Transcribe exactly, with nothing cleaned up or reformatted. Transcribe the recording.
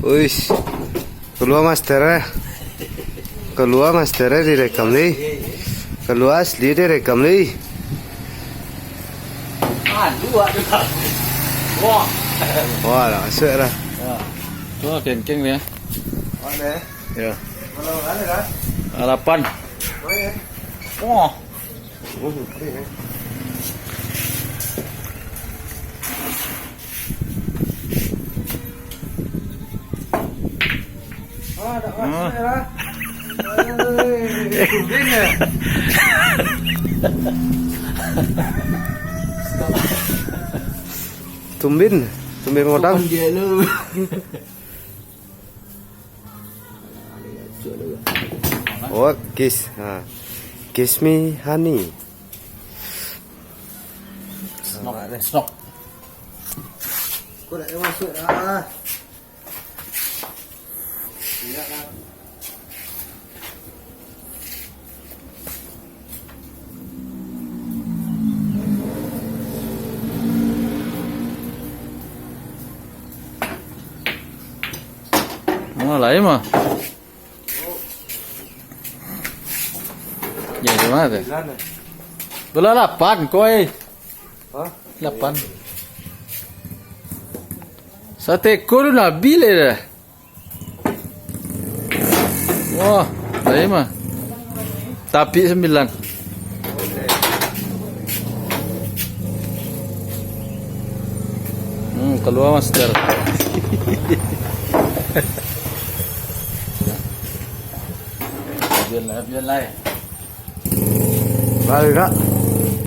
Uish. Kalua master eh. Kalua master eh direkam ni. Kalua asli direkam ni. Wah. Wah, lah masuk lah. Ya. Tu lah kengkeng ni ya. Mana? Ya. Kalau ada dah. Harapan. Mana? Wah. Ah, tak masuk lah. Eh, kumbin ya? Tumbin, tumbin modang. Tumbin dia lu. Oh, kiss. Ha. Kiss me honey. Snok. Snok. Kau nak masuk dah. Oh, lain mah. Ya, di mana tu? Bulan lapan, koi. Hah? Lapan. Sateko tu nabi le dah. Wah, lain mah. Tapi sembilan. Hmm, kalua master. Biarlah, biarlah. Baru tak?